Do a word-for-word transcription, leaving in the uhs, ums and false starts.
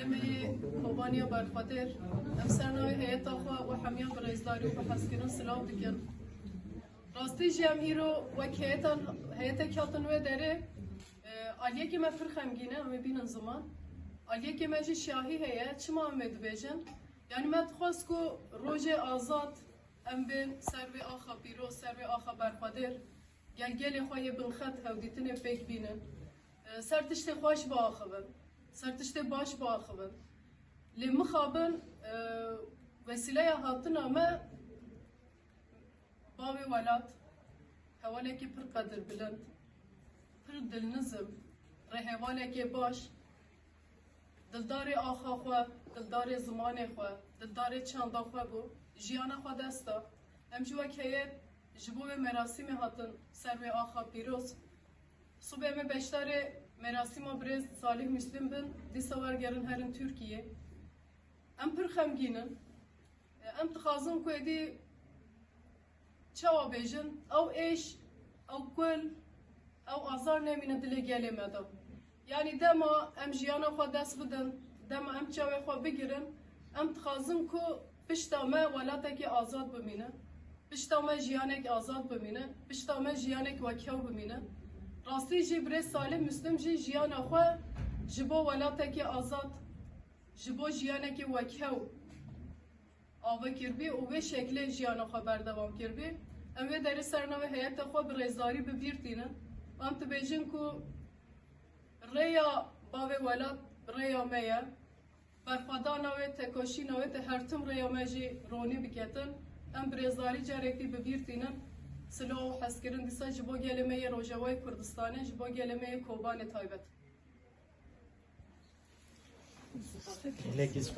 Em ê Kobaniya Berxwedêr, em ser navê heyeta xwe we hemiyan bi rêzdarî û bi hezkirin silav dikin. Rastî jî em îro wek heyetan, heyetek hatin wê derê, e, aliyekê me pir xemgîn e, em ê bînin ziman. Aliyekê me jî şahî heye, çima em ê dibêjin? Yanî me dixwest ku rojê azad em bên ser vê axa pîroz, ser vê axa Berxwedêr, gel gelê xwe yê binxet hewdîtinê pêk bînin. E, ser tiştê xweş biaxivin, ser tiştê baş biaxivin. Lê mixabin, e, wesîleya hatina me bavê welat, hevalekî pir qedirbilind, pir dilnizim, rêhevalekê baş, dildarê axa xwe, dildarê zimanê xwe, dildarê çanda xwe bû, jiyana xwe dest da. Em jî wek heyet ji bo vê merasîmê hatin ser vê axa pîroz. Sibê em ê beşdarê merasîma birêz Salih Müslim bin, dîsa wergerin herin Tirkiyê. Em pir xemgîn in. Em dixwazin ku êdî çawa bêjin, ew êş, ew kul, ew azar nemîne dilê gelê me de. Yanî dema em jiyana xwe dest bidin, dema em çavê xwe bigirin, em dixwazin ku pişta me welatekî azad bimîne, pişta me jiyanek azad bimîne, pişta me jiyanek wekhew bimîne. Rastî jî birêz Salih Müslim jî jiyana xwe ji bo welatekî azad, ji bo jiyanekî wekhew ava kiribî û vê şeklê jiyana xwe berdewam kiribî. Em vê derê ser navê heyeta xwe bi rêzdarî bi bîr tînin. Em dibêjin ku rêya bavê welat rêya me ye. Berxwedana wê, tekoşîna wê, te her tim rêya me jî ronî biketin. Em bi rêzdarî carek dî bi bîr tînin. Silo û hezkirin dîsa ji bo gelê me yê Rojavayê Kurdistanê, ji bo gelê me yê Kobanê taybet. Gelekî